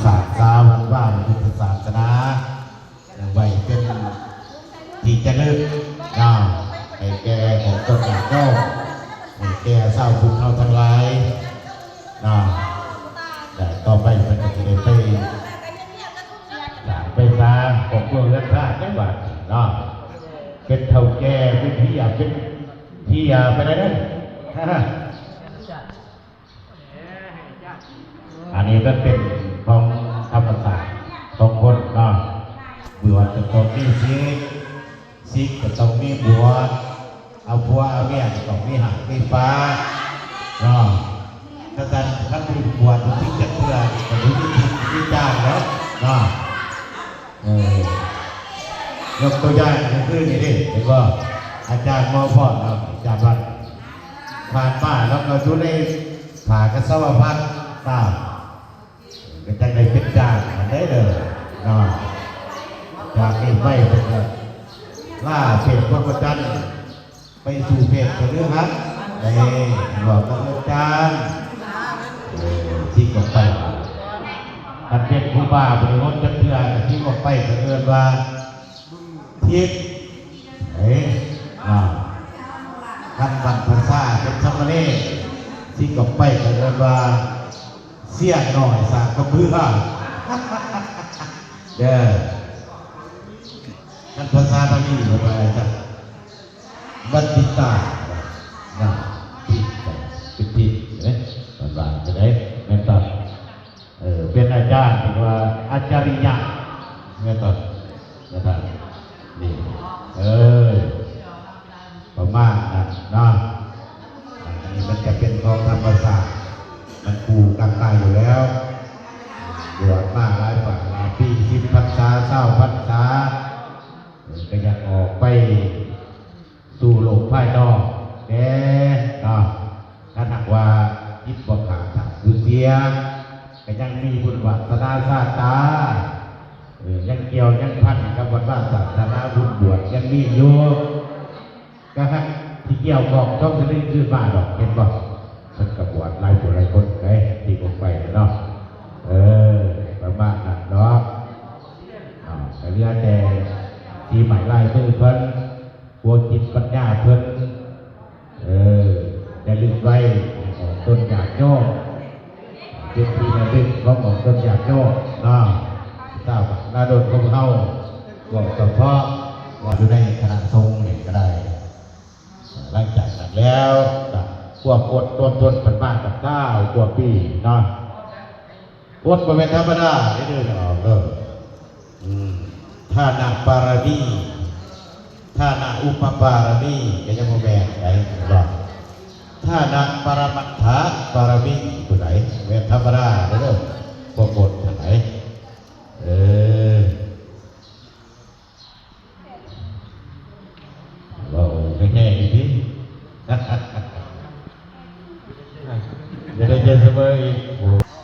ສາສາວັດວາພະພຸດທະສາສະໜາ ໄວ້ເປັນທີ່ຈະລຶກເນາະ ໃຫ້ແກ່ຂອງຕົນຍາດໂຍມ ໃຫ້ແກ່ຊາວພຸດເຮົາທັງຫຼາຍເນາະ. ແລະຕໍ່ໄປເພິ່ນກໍຊິໄດ້ໄປ ສ້າງໄປສ້າງຄອບຄົວເຮືອນຊາດໃນບາດນີ້ເນາະ ເປັນເຖົ້າແກ່ ເປັນເຮັດ ເປັນເຮັດໄປໄດ້ເດີ. ອັນນີ້ມັນເປັນຂອງທຳມະຊາດຂອງຄົນເນາະ ບວດກໍຕ້ອງມີສິກ ສິກກໍຕ້ອງມີບວດ ເອົາຜົວເອົາເມຍກໍຕ້ອງມີຮັກມີປາເນາະ. ຄັນຊັ້ນ ຄັນບໍ່ບວດບໍ່ສິກຈັກເທື່ອນີ້ ກໍບໍ່ມີສິກມີຈານແລ້ວເນາະ. ເອີ ຍົກຕົວຢ່າງຄືນີ້ເດ້ ເຫັນບໍ່ ອາຈານໝໍພອນເນາະ ອາຈານວັດ ຜ່ານມາລາວກໍຢູ່ໃນຜ້າກະສາວະພັດຕາມ ກໍຈັ່ງໄດ້ເປັນຈານຫັ້ນເດ້ເດີເນາະ. ຈາກນີ້ໄປເພິ່ນກໍລາເພດພຣມມະຈັນ ໄປສູ່ເພດພະລືຫັດ ເດ້ບອກວ່າເອີ້ນຈານ ເອີ ສິກອອກໄປ. ຄັນເປັນຜູ້ບ້າບໍ່ໄດ້ຫົດຈັກເທື່ອ ສິກອອກໄປກໍເອີ້ນວ່າທິດ ເອີ ອາ ຄັນບັນພະຊາເປັນສາມະເນນ ສິກອອກໄປກໍເອີ້ນວ່າ ເສຍໜ້ອຍສາກະເບືອ ເດີ. ຄັນພາສາບາລີເພິ່ນວ່າຈັ່ງຊັ້ນ ບັນທິຕາ ນະ ທິດ ເປັນທິດເດ້ ເພິ່ນວ່າຈັ່ງໃດ ແມ່ນຕ້ອງ ເອີ ເປັນອາຈານ ເພິ່ນວ່າອາຈາລິຍະ ແມ່ນຕ້ອງ ນະ ນີ້ ເອີ ປະມານນັ້ນເນາະ. ອັນນີ້ມັນຈະເປັນຂອງທຳມະຊາດ ມັນຄູ່ກັນມາຢູ່ແລ້ວ ບວດມາຫຼາຍປາຍຫຼາຍປີ ສິບພັນສາ ຊາວພັນສາ ກໍຢາກອອກໄປສູ່ໂລກພາຍນອກແດ່ເນາະ. ຖ້າຫາກວ່າຈິດບໍ່ຂາດທາດບໍ່ເສຍ ກໍຍັງມີບຸນວາສະໜາຊາດຕາ ເອີ ຍັງກ່ຽວຍັງພັນກັບວັດວາສາສະໜາ ບຸນບວດຍັງມີຢູ່ ກໍຫາກຊິກ່ຽວຂ້ອງຊ່ອງສະເໜີຄືນມາດອກ ເຫັນບໍ່? ເພິ່ນກໍບວດຫຼາຍຜູ້ຫຼາຍຄົນເດ້ ທີ່ບໍ່ໄປເນາະ ເອີ ປະມານນັ້ນດອກ ເອົາ ກໍເຫຼືອແຕ່ສີໄມ້ລາຍມືເພິ່ນ ຫົວຈິດປັນຍາເພິ່ນ ເອີ ຈະລຶກໄວ້ໃຫ້ອອກຕົນຍາດໂຍມ ເປັນທີ່ລະລຶກຂອງອອກຕົນຍາດໂຍມເນາະ. ຊາວນາດົນຂອງເຮົາ ເວົ້າສະເພາະວ່າຢູ່ໃນຄະນະສົງນີ້ກໍໄດ້ ຫຼັງຈາກນັ້ນແລ້ວ ກໍຄວາມອົດຄວາມທົນເພິ່ນມາກັບຊາວກວ່າປີເນາະ ອົດບໍ່ແມ່ນທຳມະດາເດ້ເດີ ອອກເດີ ອືມ ຖານະປາລະມີ ຖານະອຸປະປາລະມີ ກໍຍັງບໍ່ແມ່ນໃດ ເຫັນບໍ່? ຖານະປະຣະມັດຖະປາລະມີ ຜູ້ໃດ ແມ່ນທຳມະດາເດີ ບໍ່ໝົດຫັ້ນໃດ ເອີ ເວົ້າແທ້ໆ ດີໆ ຢ່າໄດ້ໃຈສະເໝີອີກ.